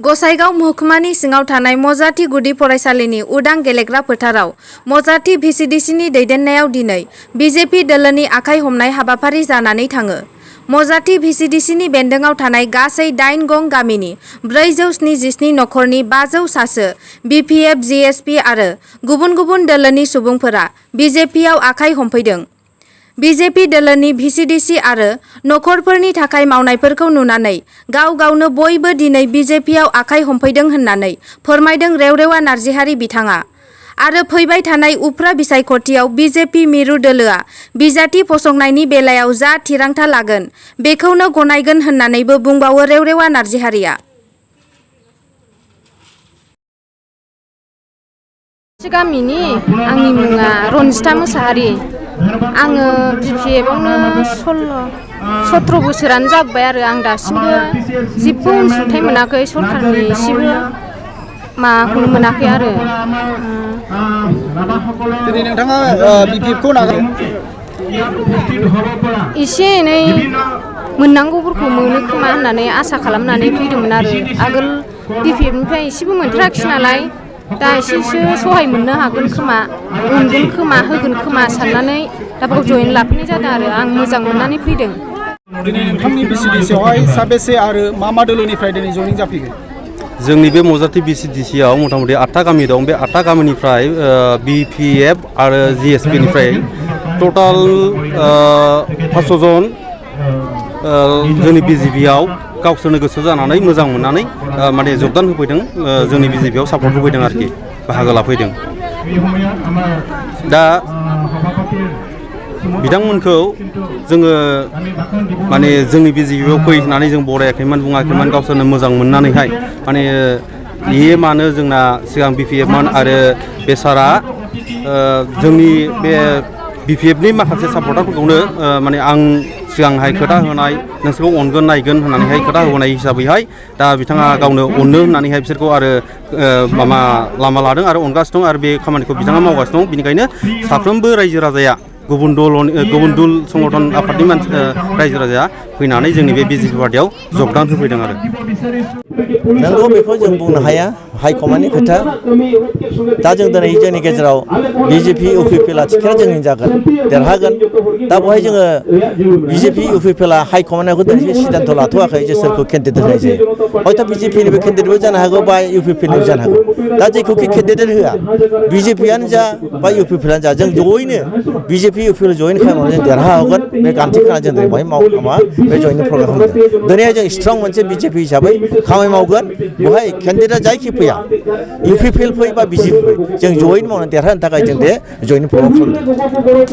गसाइगाव महकुमानि सिङाव थानाय मजाथि गुदि फरायसालिनि उदां गेलेग्रा फोथाराव मजाथि भिसिडिसिनि दैदेननायाव दिनै बिजेपि दोलोनि आखाइ हमनाय हाबाफारि जानानै थाङो। मजाथि भिसिडिसिनि बेन्दोङाव थानाय गासै 8 गं गामिनि 477 नखरनि 500 सासो बिपिएफ, जिएसपि आरो गुबुन गुबुन दोलोनि सुबुंफोरा बिजेपिआव आखाइ हमफैदों। बिजेपि दोलोनि भिसिडिसि आरो नखरफोरनि थाखाय मावनायफोरखौ नुनानै गाव गावनो बयबो दिनै बिजेपिआव आखाइ हमफैदों होननानै फोरमायदों रेवरेवा नार्जिहारि बिथाङा। आरो फैबाय थानाय उफ्रा बिसायख'थियाव बिजेपि मिरु दोलोआ बिजाथि फसंनायनि बेलायाव जा थिरांथा लागोन बेखौनो गनायगोन होननानैबो बुंबावो रेवरेवा नार्जिहारिया। गामिनि आंनि मुङा रनजिता मुसाहारि। आङो बिपिएफआवनो 17 बोसोरानो जाबाय आरो आं दासिमबो जेबो अनसुंथाइ मोनाखै, सरकारनि एसेबो माखौनो मोनाखै आरो। दिनै नोंथाङा बिपिएफखौ नागारो? एसे एनै मोननांगौफोरखौ मोनो खोमा होननानै आसा खालामनानै फैदोंमोन आरो। आगोल बिपिएफनिफ्राय एसेबो मोनथाराखिसै नालाय, दा एसेसो सहाय मोननो हागोन खोमा, अनगोन खोमा, होगोन खोमा साननानै दा बेखौ जयेन लाफैनाय जादों आरो। आं मोजां मोननानै फैदों। दिनै नोंथांनि भिसिडिसिआवहाय साबेसे आरो मा दोलोनिफ्राय दिनै जयेनिं जाफैगोन? जोंनि बे मजाथि भिसिडिसिआव मथा-मथि 8टा गामि दं। बे 8टा गामिनिफ्राय बिपिएफ आरो जिएसपिनिफ्राय टटाल 500 जन जोंनि बिजेपिआव गावसोरनो गोसो जानानै मोजां मोननानै माने जगदान होफैदों, जोंनि बिजेपिआव सापर्ट होफैदों आरोखि, बाहागो लाफैदों। दा बिथांमोनखौ जोङो माने जोंनि बिजेपिआव फै होननानै जों बरायाखैमोन, बुङाखैमोन। गावसोरनो मोजां मोननानैहाय माने इयो मानो जोंना सिगां बिपिएफमोन आरो बे सारा जोंनि बे बिपिएफनि माखासे सापर्टारफोरखौनो माने आं सिगांहाय खोथा होनाय, नोंसोरखौ अनगोन नायगोन होननानैहाय खोथा होनाय हिसाबैहाय दा बिथाङा गावनो अननो होननानैहाय बिसोरखौ आरो लामा लादों आरो अनगासिनो दं, आरो बे खामानिखौ बिथाङा मावगासिनो दं। बेनिखायनो साफ्रोमबो रायजो राजाया, गुबुन दल संगठन आफादनि रायजो राजाया फैनानै जोंनि बे बिजेपि पार्टियाव जगदान होफैदों आरो। नंगौ, बेखौ जों बुंनो हाया, हाइकमान्डनि खोथा। दा जों दिनै जोंनि गेजेराव बिजेपि इउपिपिएलआ थिखिनाया जोंनि जागोन, देरहागोन। दा बेवहाय जोङो बिजेपि इउपिपिएलआ हाइकमान्डखौ दिनै सिद्धान्त लाथ'वाखै जे सोरखौ केन्डिडेट होनाय जायो। हयथ' बिजेपिनिबो केन्डिडेटबो जानो हागौ बा इउपिपिएलनिबो जानो हागौ। दा जेखौखि केन्डिडेट होआ, बिजेपिआनो जा बा इउपिपिएलआनो जा, जों जयैनो बिजेपि इउपिपिएल जयेन खालामनानै जों देरहागोन। बे गान्थि खाना जों दिनै बेवहाय बे जयेननि प्रग्राम खालामदों। दिनैहाय जों स्ट्रं मोनसे बिजेपि हिसाबै खामानि मावगोन। बेवहाय केन्डिडेटआ जायखि फैया, इउपिपिएल फै बा बिजेपि फै, जों जयेन मावनानै देरहानो थाखाय जों बे जयेननि प्रग्राम खालामदों।